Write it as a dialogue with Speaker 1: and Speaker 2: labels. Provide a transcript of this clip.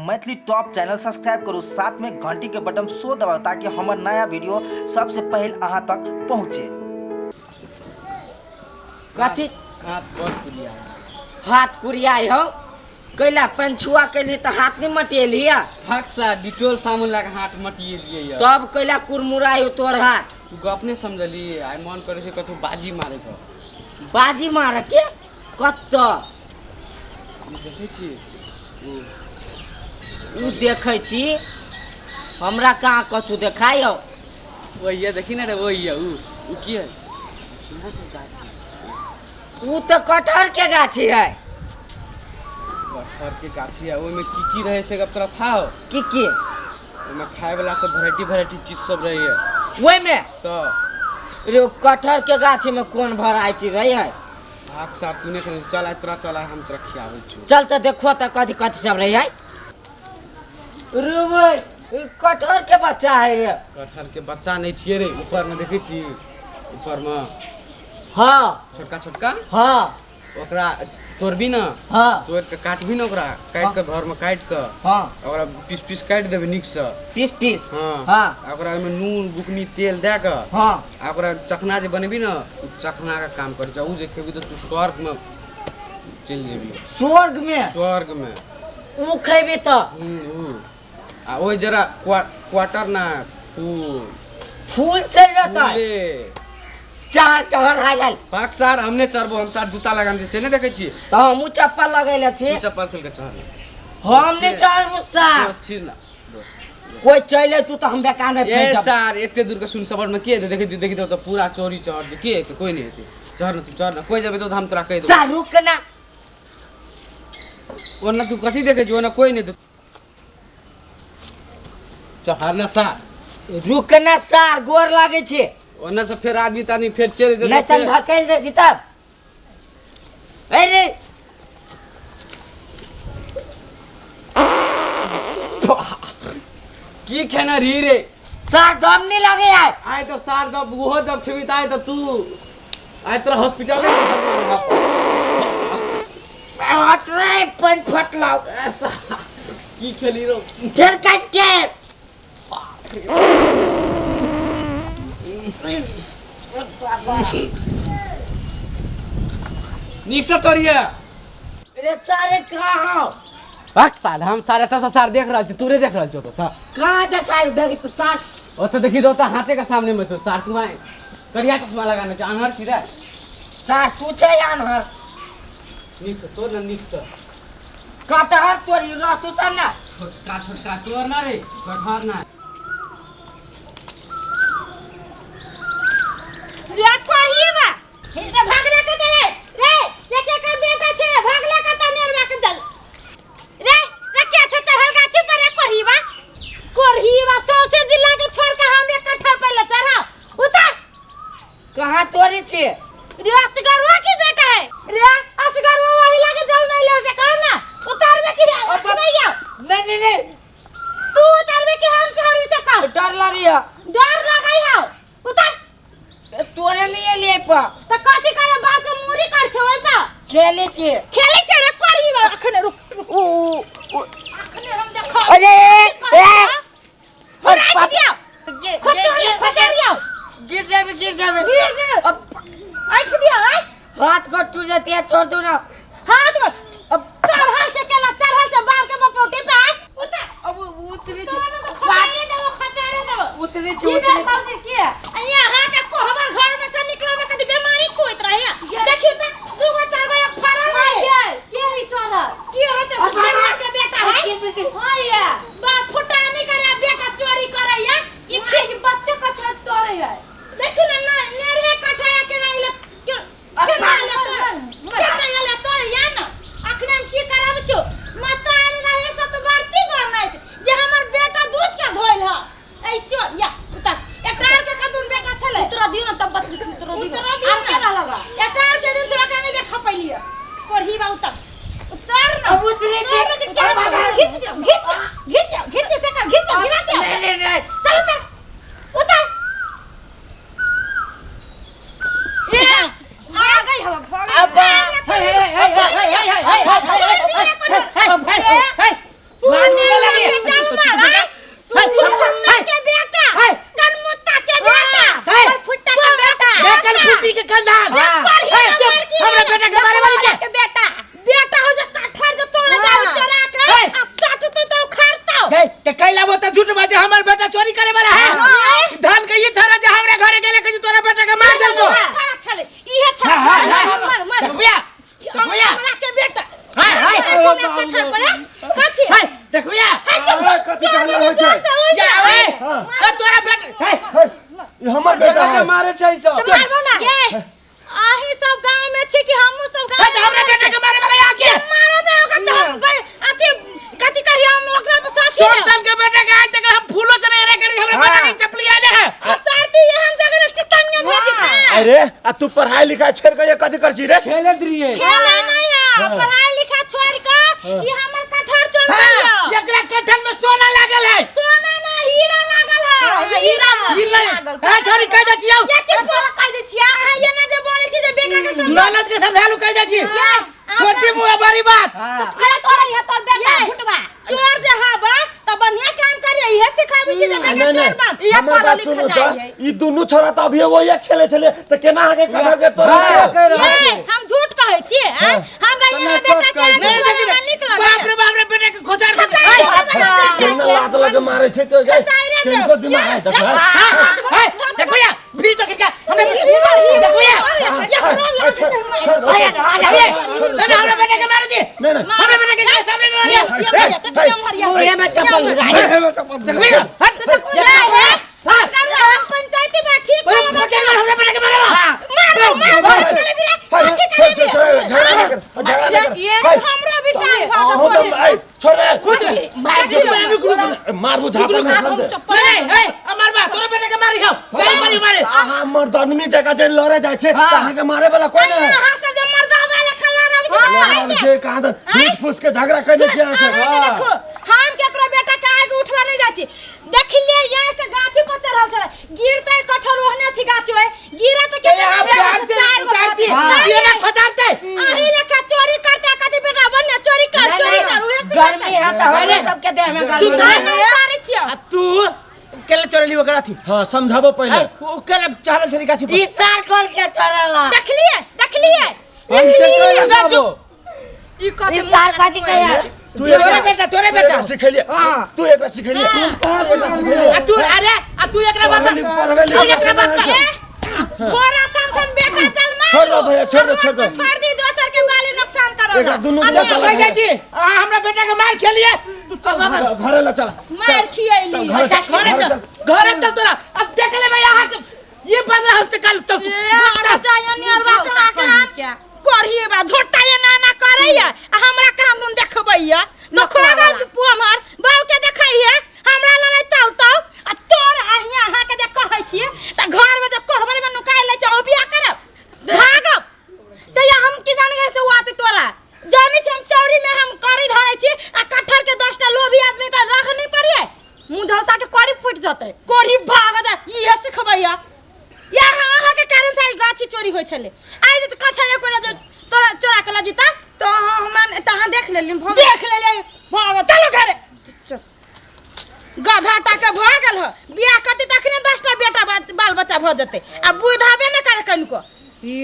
Speaker 1: Maithili top channel subscribe करू, साथ में घंटी के बटन सो दबाउ ताकि हमर नया वीडियो सबसे पहले अहाँ तक पहुँचे।
Speaker 2: कथी
Speaker 3: हाथ बड़ कुरिया है।
Speaker 2: हाथ कुरियाई हो कैला पंछुआ कैली तऽ हाथ नहीं मटेली है।
Speaker 3: हक सा डिटोल साबुन लगा हाथ मटिएलिए ये।
Speaker 2: तब कैला कुरमुराई हो तोर हाथ।
Speaker 3: तू गप नहीं समझली, आइ मन करे छै कथू बाजी मारे के।
Speaker 2: बाजी मारे के कत
Speaker 3: देखै छी
Speaker 2: उ देखै छी हमरा कहाँ कतू देखाइ हो।
Speaker 3: ओहिया देखी ना रे, ओहिया उ उ की है? गाछी।
Speaker 2: उ तऽ कटहर के गाछी है।
Speaker 3: कटहर के गाछी है, ओहिमे की की रहे से गप तोरा था हो?
Speaker 2: की की?
Speaker 3: ओहिमे खाए वाला सब वैरायटी वैरायटी चीज सब रहे है।
Speaker 2: ओहिमे?
Speaker 3: तऽ
Speaker 2: रे कटहर के गाछी में कौन वैरायटी रहे है?
Speaker 3: भाग सार तू नहीं खेने, चल आय तोरा, चल आय हम तोरा खियाबै छियौ।
Speaker 2: चल तऽ देखो तऽ कथी कथी सब रहे है। रे भाई, ई कटहर के बच्चा है रे।
Speaker 3: कटहर के बच्चा नहीं छियै रे, ऊपर में देखै छी, ऊपर में।
Speaker 2: हाँ।
Speaker 3: छोटका छोटका।
Speaker 2: हाँ।
Speaker 3: ओकरा तोड़बी ना।
Speaker 2: हाँ।
Speaker 3: तोड़ के काटबी ना, ओकरा काटि के घर में काटि के।
Speaker 2: हाँ।
Speaker 3: ओकरा पीस पीस काटि देबै नीक से।
Speaker 2: पीस पीस।
Speaker 3: हाँ।
Speaker 2: हाँ।
Speaker 3: आ ओकरा ओहिमे नून बुकनी तेल दए के।
Speaker 2: हाँ।
Speaker 3: आ ओकरा चखना जे बनेबी ना, उ चखना के काम करै छै। उ जे खेबी तऽ तू स्वर्ग में चलि जेबी।
Speaker 2: स्वर्ग में?
Speaker 3: स्वर्ग में।
Speaker 2: उ खेबी तऽ?
Speaker 3: उ। आ ओहि जरा क्वार्टर ना फूल।
Speaker 2: फूल चलि जेतै?
Speaker 3: फूले।
Speaker 2: चढ़ चढ़ आ जाय।
Speaker 3: पाक सार हमने चढ़बो, हम सार जूता लगाने छी से नहीं देखै छियै?
Speaker 2: तऽ हमहूँ चप्पल लगेले छी।
Speaker 3: तू चप्पल खोलि के चढ़।
Speaker 2: हम नहीं चढ़बो सार।
Speaker 3: दोस्त छी ना, दोस्त।
Speaker 2: कोई चले तू तऽ हम बेकार में
Speaker 3: ए
Speaker 2: फंसि जाब।
Speaker 3: सार एते दूर के सुन सबर में के देखै देखै देखै तऽ पूरा चोरी चढ़ छै, के एते? कोई नहीं एते। चढ़ ना तू, चढ़ ना, कोई जेबे तो हम तोरा कहि देबो।
Speaker 2: सार रुक ना।
Speaker 3: ओना तू कथी देखै छी? ओना कोई नहीं। चढ़ ना सार।
Speaker 2: रुक ना सार, गोर लागै छै।
Speaker 3: ओना से फेर आदमी तादमी फेर चलि जेतै।
Speaker 2: नहीं तऽ धकेल दै छी तब। अरे
Speaker 3: की खेना री रे?
Speaker 2: सार दम नहीं लगे यार।
Speaker 3: आय तो सार जब उहो जब खेबी त आय तो तू आय तोरा हॉस्पिटल में
Speaker 2: हट रे, पेन फटलाउ।
Speaker 3: ऐसा की खेली रो?
Speaker 2: ढेर कस के।
Speaker 3: नीक से तोरिए।
Speaker 2: रे सारे कहाँ हो?
Speaker 3: हक साल हम सारे तो सार देख रहल छी, तोरे देख रहल छौ तो सार।
Speaker 2: कहाँ देखाइ देख तो सार।
Speaker 3: ओतऽ देखी तो हाथे के सामने में छौ सार, तू आइ करिया चश्मा लगाने छौ, आन्हर छी रे।
Speaker 2: सार तू छै आन्हर।
Speaker 3: नीक से तोड़ ना, नीक से।
Speaker 2: कटहर तोड़ी रहतौ तब ना।
Speaker 3: छोटका छोटका तोड़ ना रे, कटहर ना।
Speaker 4: रे कोही बा, रे भागला के दे रे, रे रे के कर बेटा छे, भागला के त नेरवा के जल। रे रे के छे चढ़ल गाछी पर रे कोही बा? कोही बा सौसे जिला के छोड़ के हम एक कटहर पर ले चढ़ा। उतर।
Speaker 2: कहाँ तोड़ी छे?
Speaker 4: रे असगरवा की बेटा है। रे असगरवा वही लागे जल नहीं ले से कर ना। उतारबे की
Speaker 2: अब
Speaker 4: नहीं आओ।
Speaker 2: नहीं नहीं नहीं।
Speaker 4: तू उतारबे की हम चढ़ी से कर।
Speaker 2: डर लगी है।
Speaker 4: डर लगई है। उतार।
Speaker 2: तोरे नहीं लिए पा।
Speaker 4: त कथी करे बाप के मूरी कर छे ओइ पा?
Speaker 2: खेले छे।
Speaker 4: खेले छे रे कोरी बा, अखने रुक, रुक।
Speaker 2: उ, उ, उ।
Speaker 4: अखने हम देखो।
Speaker 2: अरे, ए।
Speaker 4: अरे, बाप। दिया।
Speaker 2: गिर,
Speaker 4: खचर,
Speaker 2: गिर, गिर,
Speaker 4: खचर दिया।
Speaker 2: गिर जाबे, गिर जाबे।
Speaker 4: गिर जाबे।
Speaker 2: अब
Speaker 4: ऐठ दिया, ऐ।
Speaker 2: हाथ को टूट जाती है, छोड़ दो ना।
Speaker 4: हाथ को।
Speaker 2: अब
Speaker 4: चढ़ल छे केला, चढ़ल छे बाप के बपौटी पे, ऐ। उतर।
Speaker 2: अब उतरी छे।
Speaker 4: तोरा तो खचारे देबो, खचारे देबो।
Speaker 2: उतरी छे,
Speaker 4: की
Speaker 2: उतरी
Speaker 4: भेल
Speaker 2: छे।
Speaker 4: बाबूजी, की है? यहाँ के कोहबर घर में से निकले में कभी बीमारी छुइत रहे है। देखियो त दू गो चार गो एक फरल रहे।
Speaker 5: के? के ही चढ़ल?
Speaker 4: की होते से
Speaker 2: अब
Speaker 4: फरल के बेटा है?
Speaker 2: गिर, गिर, गिर।
Speaker 5: हाँ ये।
Speaker 4: बाप फुटानी करे, बेटा चोरी करे है।
Speaker 5: ई के बच्चे का छत तोड़े है।
Speaker 4: देखियो ना, ना, नेरे कठाया के नहीं ले, के
Speaker 2: अब
Speaker 4: के नहीं ले
Speaker 5: मर,
Speaker 4: तोड़।
Speaker 5: मर, मर।
Speaker 4: के नहीं ले तोड़ या ना। अखने हम की कराब छो? मतार रहे से तो बरती बनैत जे हमर बेटा दूध के धोइल ह। ए चोर या उतर। एकटा आर के कदून मार तू छुछुन्ना के बेटा कनमुत्ता के बेटा फुट्टा के बेटा
Speaker 6: ये कनफुटी के कंधान हमरा बेटा के मारे वाली के
Speaker 4: बेटा बेटा हो जो कटहर जो तोड़ जाऊ चोरा के आ सट तू तो उखाड़तो
Speaker 6: गई ते कैला वो त झूठ बाजे हमर बेटा चोरी करे वाला है धान के ये छरा जे हमरा घरे गेले के तोरा बेटा के मार देलको
Speaker 4: छरा छले इहे छरा मार मार
Speaker 6: देखबिया देखबिया
Speaker 4: हमरा के बेटा
Speaker 6: हाय हाय
Speaker 4: कटहर पर कथी
Speaker 6: हाय देखबिया
Speaker 7: कथी कहला होइ छै
Speaker 6: या ओए ए तोरा बेटा
Speaker 7: हे, ई हमर बेटा है
Speaker 3: मारे छै सब
Speaker 4: तो मारबो ना ये आही सब गांव में छी कि हमहु सब गांव
Speaker 6: हे त हमरा बेटा के मारे वाला आ के
Speaker 4: मारो ना ओकरा तो हम अथी कथी कही हम ओकरा पर साथी
Speaker 6: सोन साल के बेटा के आज तक हम फूलो से नहीं करे हमरा बेटा के चपली आले है
Speaker 4: सारती एहन जगह ने चितंग भेजी
Speaker 7: अरे आ तू पढ़ाई लिखाई छोड़ के ये कथी कर छी रे
Speaker 3: खेलत रहिए
Speaker 4: खेले नहीं है पढ़ाई लिखा छोड़ के ये हमर कटहर चोर गइयो
Speaker 6: एकरा कटहर में सोना लागल है
Speaker 4: सोना ना हीरा लागल है हीरा
Speaker 6: हीरा ए छोरी कह दे छियौ
Speaker 4: ये के तोरा कह दे छिया अहाँ ये ना जे बोले छी जे बेटा के समझा
Speaker 6: ननद के समझालू कह दे छी छोटी मुंह बड़ी बात
Speaker 5: करा तोरा यहाँ तोर बेटा फुटवा
Speaker 4: चोर जे हबा त बढ़िया काम करिए इहे सिखाबी छी जे बेटा
Speaker 7: नहीं
Speaker 4: चोर बन
Speaker 7: नहीं हमर बात सुनू त ई दुनू छोरा त अभी वो ये खेले छले त केना अहाँ के कटहर के तोड़ा
Speaker 4: ये हम झूठ कहै छियै आँय? हमरा यहाँ बेटा के आगे
Speaker 6: नहीं देखी
Speaker 4: बढ़ाना नीक लगैए।
Speaker 6: बाप रे बाप रे बेटा के खोजार के
Speaker 7: केना लात लगे मारे छै तो जाय किनको दिमाग है देख
Speaker 6: हाय देखो या बीच तो क्या हमने देखो या नहीं हमरा बेटा के मार दे
Speaker 7: नहीं नहीं
Speaker 6: हमरा बेटा के सामने मार दिया
Speaker 2: मुँहे में चप्पल उड़ा
Speaker 6: देखो या हट
Speaker 4: पंचायती में ठीक
Speaker 6: हमरा बेटा के मारे
Speaker 4: मारो मारो चले फिरे
Speaker 7: छोड़ छोड़ छोड़ झगड़ा ना कर झगड़ा ना कर
Speaker 4: ये हमरा भी टांग
Speaker 7: हो
Speaker 4: भाग
Speaker 7: तो आई छोड़ दे मारबू झापड़ ना दे
Speaker 6: नहीं ए अमर बा तोरा बेटा के मारी खाओ गाड़ी मारी मारे
Speaker 7: अहाँ मर्दानमी जगह जे लड़े जाइ छै त अहाँ के मारे वाला कोई नहीं
Speaker 4: अहाँ सब जे मर्दावा लेखा लड़ाबै छी
Speaker 7: लड़ाबै छै कहाँ तऽ झूठ फूस के झगड़ा करने छै अहाँ से
Speaker 4: देखो हम केकरो बेटा के आगे उठवा नहीं जाइ छी देख लिए यहाँ से गाछी पर चढ़ल छलै गिरते कटहर ओहने थी गाछी होय गिरे त के
Speaker 6: यहाँ प्यार से उतारती ये ना खोजारते
Speaker 4: अही लेखा चोरी करते कथी बेटा बन्ने चोरी कर चोरी कर उहे से
Speaker 2: गर्मी है तो हमरे सबके देह में गर्मी
Speaker 6: सुन
Speaker 2: है।
Speaker 4: नहीं उतारै छियौ
Speaker 6: आ तू केले चोरली ओकरा थी
Speaker 7: हां समझाबो पहिले
Speaker 6: ओ केले चढ़ल छली गाछी पर
Speaker 2: ई साल खोल के चढ़ला
Speaker 4: देखलिए देखलिए
Speaker 3: हम चल
Speaker 2: ई साल कथी कहिया
Speaker 7: तू
Speaker 6: तोरे बेटा तोरे
Speaker 7: तू
Speaker 6: बेटा
Speaker 7: एकरा सिखेलिए तू एकरा सिखेलिए कहां से सिखेलिए
Speaker 6: आ तू अरे आ तू एकरा बात
Speaker 7: पढ़ल
Speaker 6: तू एकरा बात
Speaker 4: थोड़ा सन सन बेटा चल मार
Speaker 7: छोड़ दो भैया, छोड़ दो, छोड़ दो।
Speaker 4: छोड़ दी दोसर के बाली नुकसान करल
Speaker 7: एकरा दुनू के चला
Speaker 6: कह जाइ छी आ हमरा बेटा के मार खेलिए
Speaker 7: घरे ला चला
Speaker 4: मार खियैली
Speaker 7: घरे चल
Speaker 6: घरे चल घरे चल तोरा अब देख ले भाई अहाँ के ये बदला हम से कल चल
Speaker 4: करही बा झोटा ये ना ना करैया आ हमरा कहाँ दुन देखबैया देखबा हमर बाऊ के देखैया हमरा लड़ाई चलतौ आ तोर अहिया अहाँ के जे कहै छियै त घर में जब कोहबर में नुकाइ लै छै ओ बियाह करब भागब
Speaker 5: तो या हम की जाने से वो आते तोरा
Speaker 4: जानै छी हम चौरी में हम करी धरै छी आ कटहर के 10 टा लोभी आदमी त रख नहीं पड़िए
Speaker 5: मुंह झौसा के करी फूट जते
Speaker 4: कोढ़ी भाग जा इहे सिखबैया या अहाँ के कारण से आई गाछी चोरी होइ छलै आइ जे कटहर एको जे तोरा चोरा के लऽ जीता
Speaker 5: तो हमरा तहाँ देख लेली भग
Speaker 4: देख ले ले भाग चलो घरे गधा टा के भऽ गेल ह बियाह करती तखने 10 टा बेटा बाल बच्चा भऽ जेतै आ बुधाबे ने करे कनिको ई